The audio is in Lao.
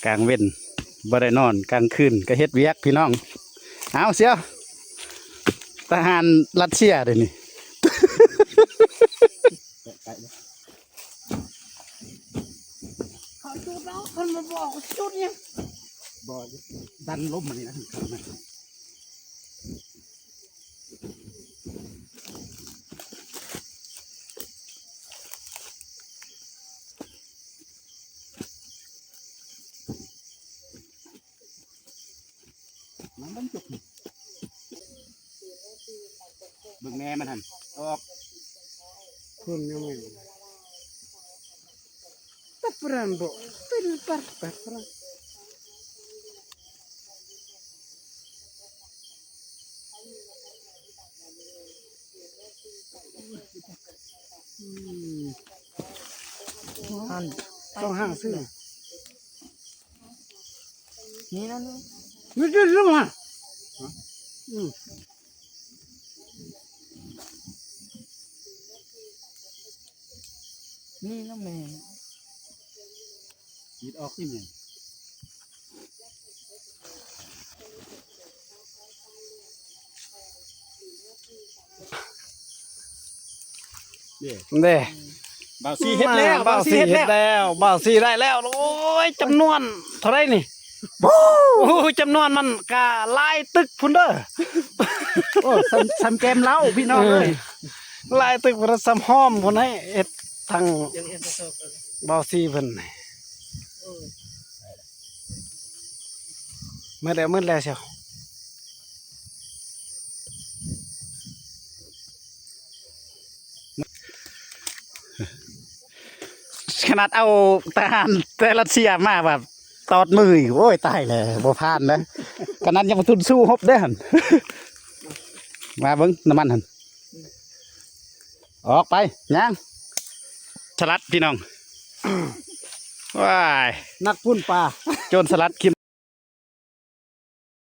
ກາງເວັນບໍ່ໄດ້ນອນ ກາງຄືນກໍເຮັດວຽກພີ່ນ້ອງ. ເອົາ ສ່ຽວ ທະຫານຣັດເຊຍເດ້ນີ້. ເຂົາຈູດແລ້ວ ຄັນບໍ່ບອກຈູດຫຍັງ. ບໍ່ ດັນລົມມານີ້ນະ. ມັນບັນຈຸກ ເບິ່ງແນ່ມັນຫັ້ນ ອອກ ຄົນຍັງໄງ ຕັບປະຣານບໍ່ ເປັນປັດ ປັດປະຣານ. ອືມ ຫັ້ນ ຕ້ອງຫາຊື້ ນີ້ນະ ນີ້ ນີ້ລົງມາ ອືມ ນີ້ນະແມ່ ດີດອອກຕິແມ່. ເດ້ ເດ້ ບ່າວສີເຮັດແລ້ວ ບ່າວສີເຮັດແລ້ວ ບ່າວສີເຮັດແລ້ວ ບ່າວສີໄດ້ແລ້ວ. ໂອ້ຍ ຈຳນວນເທົ່າໃດນີ້? ໂອ້ຍ ຈຳນວນມັນກະຫຼາຍຕຶກພຸ້ນເດີ. ໂອ້ ສ່ຳ ສ່ຳແກມເຫຼົ້າພີ່ນ້ອງເອີຍ ເອີ ຫຼາຍຕຶກພຸ້ນ ສ່ຳຫ້ອມພຸ້ນໃຫ້ເຮັດທາງບ່າວສີເພິ່ນ. ເອີ ໝົດແລ້ວ ໝົດແລ້ວຊຽວ. ຂະໜາດເອົາທະຫານແຕ່ຣັດເຊຍມາວ່າຕອດມືອີກ ໂອ້ຍ ຕາຍແລ້ວ ບໍ່ຜ່ານເດ້. ຂະໜາດຍັງບໍ່ທຶນສູ້ຮົບເດ້ຫັ້ນ. ມາເບິ່ງນ້ຳມັນຫັ້ນ ອອກໄປ ຍ່າງ ສະຫຼັດພີ່ນ້ອງ. ວ້າຍ ນັກປຸ້ນປາ ໂຈນສະຫຼັດຂີ້